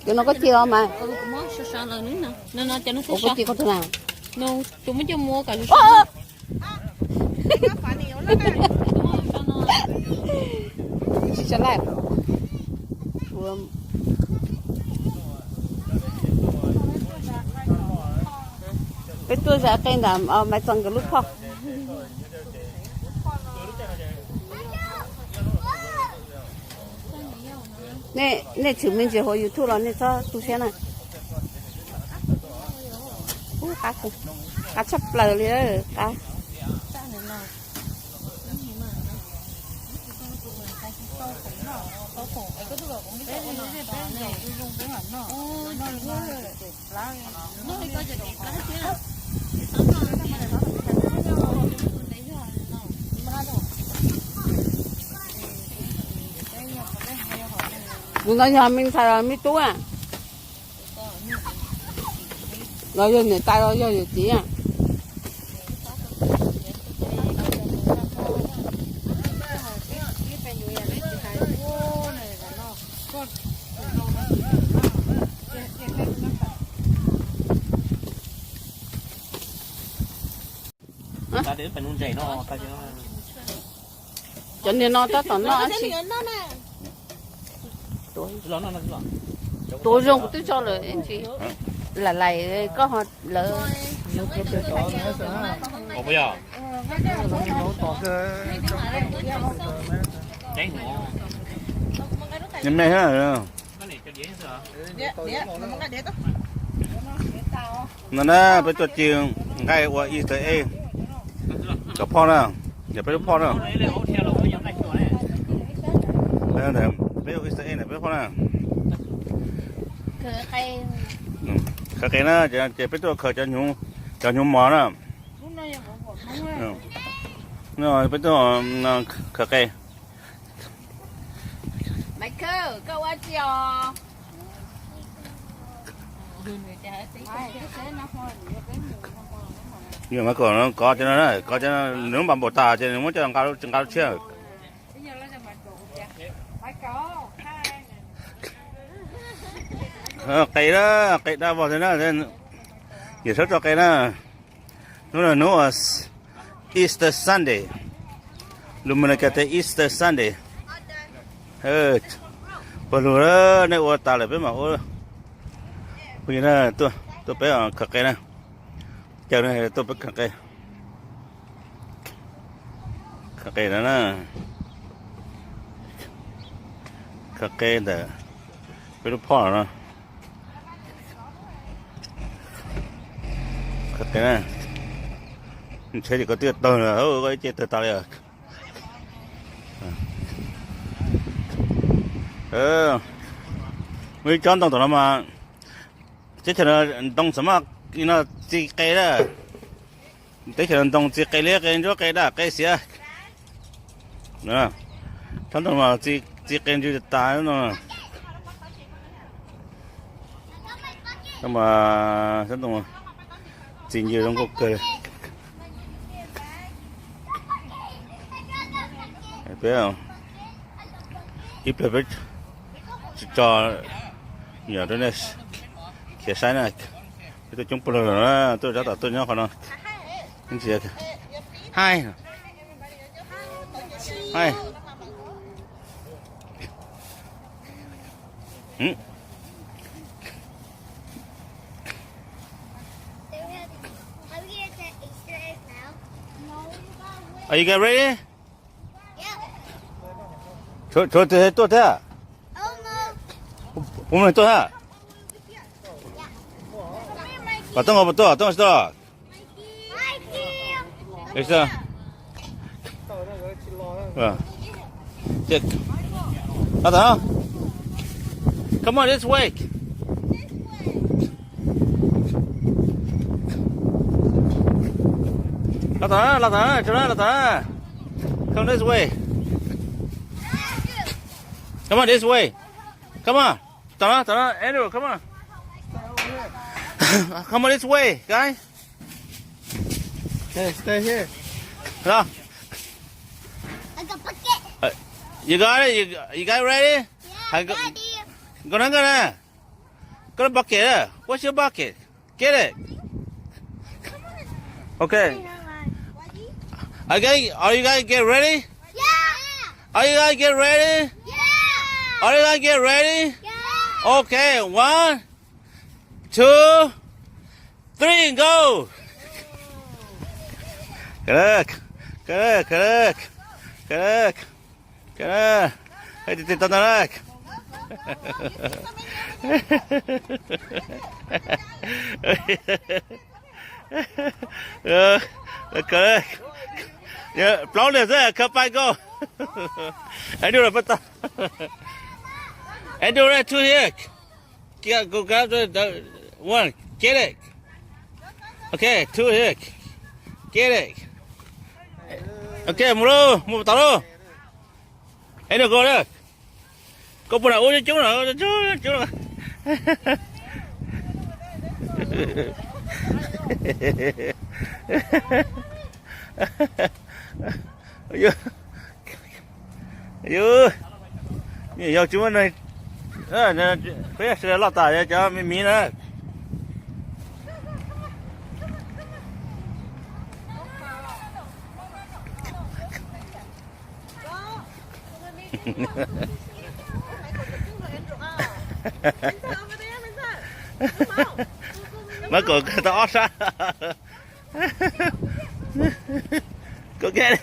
Cov no koj cia los mas. Ua koj cia koj tus na. Tsis tsa laj. Peb tuaj zais qe ntawm Maiv Txos nkawd lub phoj. Nej tshwm me ntsis hauv YouTube los nej txhob tu siab na. Ub, qab, qab tshaj plaws li, qab. Tus no yog me ntxhais los me tub a? Los yog niam tais los yog yawm txiv a? Cov niag no tab tom noj dab tsi? Tuav zoo kuv twb tso lawm ntsis. Lam lais koj ho lawv. No na, peb tuaj ci nqaij ua Easter egg cov phoj na, yog peb lub phoj na. Peb ua Easter egg ntawm peb lub phoj na. Khaws qe na, ces peb tuaj khaws cov hnyuv mos na. Peb tuaj khaws qe. Yog mas kom kov cov no, kov cov no, nws npam npaum tas ces nws muab coj nqa lub tshiab. Qe na, qe dab vog thiab na, yawm saub tso qe na. Hnub no hnub Easter Sunday, lus Meskas tias Easter Sunday. Puag lug nej ua tas lawm peb mam ua. Phooj ywg, tuaj peb khaws qe na, caw tuaj peb khaws qe. Khaws qe na, khaws qe ntawm peb lub phoj no. Khaws qe na, tsheb ces koj twb tawg lawm, koj ib ce tawg tas li. Muaj ib tsob ntoo tom no mas, teb chaws no ntoo xav maj no txi qe na. Teb chaws no ntoo txi qe liab qe ntsuab qe daj qe xiav. Tsob ntoo mas txi qe ntsws tas no. Tsob ntoo txi ntsws zoo nkauj kawg. Peb ib pliag peb tso, yog rau nej khiav saib na. Peb tuaj coob puag lug lawm na, tuaj tab tom tuaj nyob qhov no. Hi. Hi. Are you guys ready? Tshuav tus tuaj thiab. Puas muaj neeg tuaj thiab? Tom tuaj, tom tuaj, tom tuaj. Los tom no. Come on, this way. Los tom no, los tom no, los tom no. Come this way. Come on, this way. Come on. Tom no, tom no, Andrew, come on. Come on this way, guys. Hey, stay here. No. I got bucket. Uh, you got it? You, you guys ready? Yeah, ready. Go, go, go, go. Got a bucket, yeah. What's your bucket? Get it. Okay. Okay, are you guys get ready? Yeah. Are you guys get ready? Yeah. Are you guys get ready? Yeah. Okay, one, two, three, and go. Correct. Correct, correct, correct. Correct. Hey, tao tao na. Correct. Plaub lwm xwb, khaws pais go. Andrew, pab tau. Andrew, right, two here. Get, go grab the, the one. Get it. Okay, two here. Get it. Okay, mus lauj, mus tau lauj. Andrew, go there. Koj puas nram ub coob coob no, coob coob no. Yus, yus tsis muaj neeg, peb sawv daws loj tas yog cov me miv na. Mab Kaum kawg tau ob sab. Koj keb.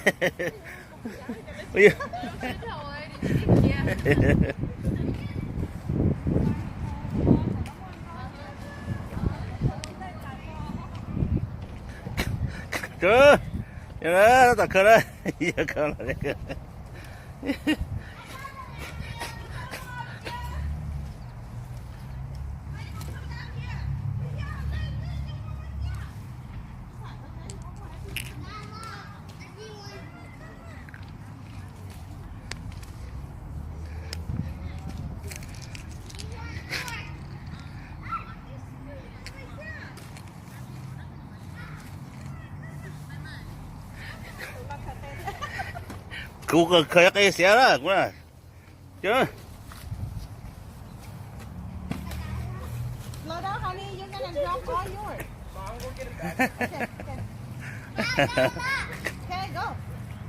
Tom khaws na, yog khaws los. Kuv khaws qe xiav na kuv na. Slow down, honey. You're gonna drop all yours. Okay, okay. Okay, go.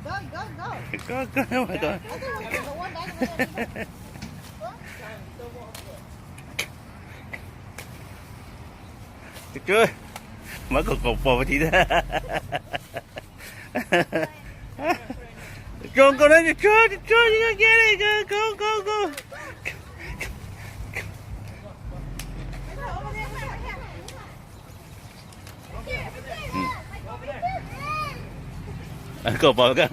Go, go, go. Go, go, go. I think we'll put the one back in there. Mab Kaum pom pom ti. Go, go, go, go, go, go, go. Koj pom koj.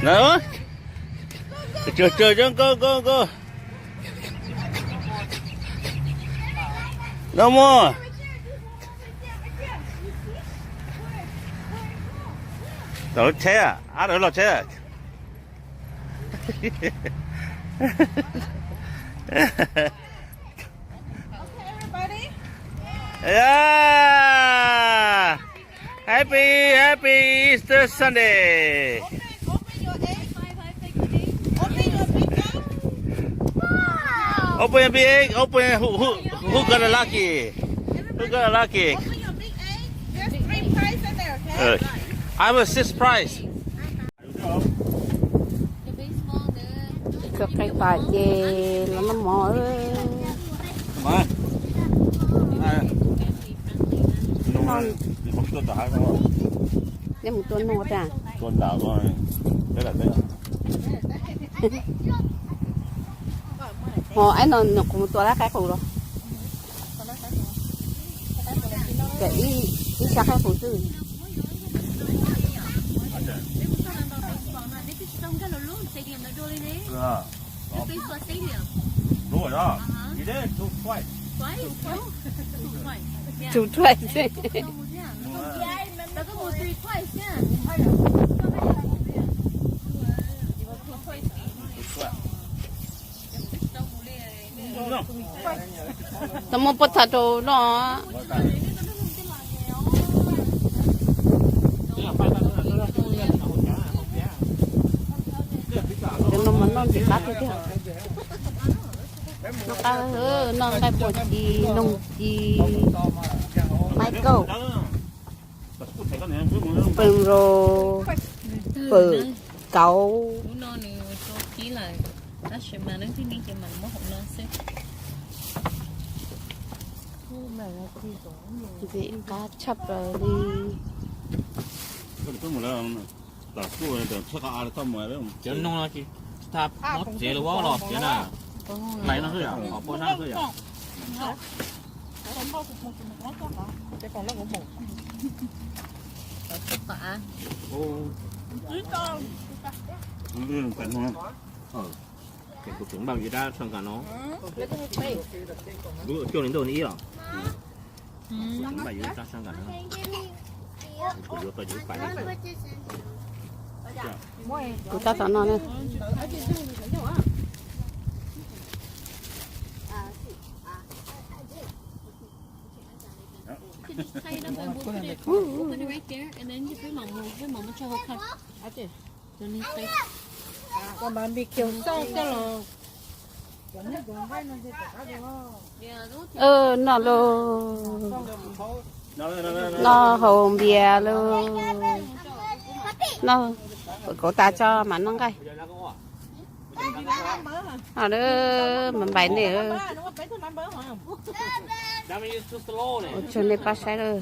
No. Go, go, go, go, go. No more. Tau lub tsheb, ab, lub log tsheb. Okay, everybody. Yeah. Happy, happy Easter Sunday. Open, open your egg. Open your big egg. Wow. Open your big egg. Open. Who, who, who got a lucky? Who got a lucky? Open your big egg. There's three prize in there, okay? Uh, I have a six prize. Khaws qe pais ces los noj mov. Nej mus tua noj tas. Ho, no nws kuv mus tua lawm qaib qus los. Ces ib sab qaib qus xwb. Two twice. Tau muaj pob txha rau no. Cov no mas noj ntxim qab tiag tiag. Noj qab, noj nqaij puas ci, noog ci, maib kauj, fawm rau, fawm kauv. Ntxim qab tshaj plaws li. Cov noog no tsis tau muab txiav los ua los txiav na, hlais no xwb yom, poj no xwb yom. Ces kuv tseem npaj ib rab saj nkam no, lub cuaj li ntuj ni ib los, kuv tseem npaj ib rab saj nkam no, kuv yuav tau ib pais li. Kuv tab tom no na. Noj lauj, noj haus npias lauj. Noj, kauv tas tso mam noj nqaij. Noj, mam npais nej. Ua tsaug nej pab saib lauj.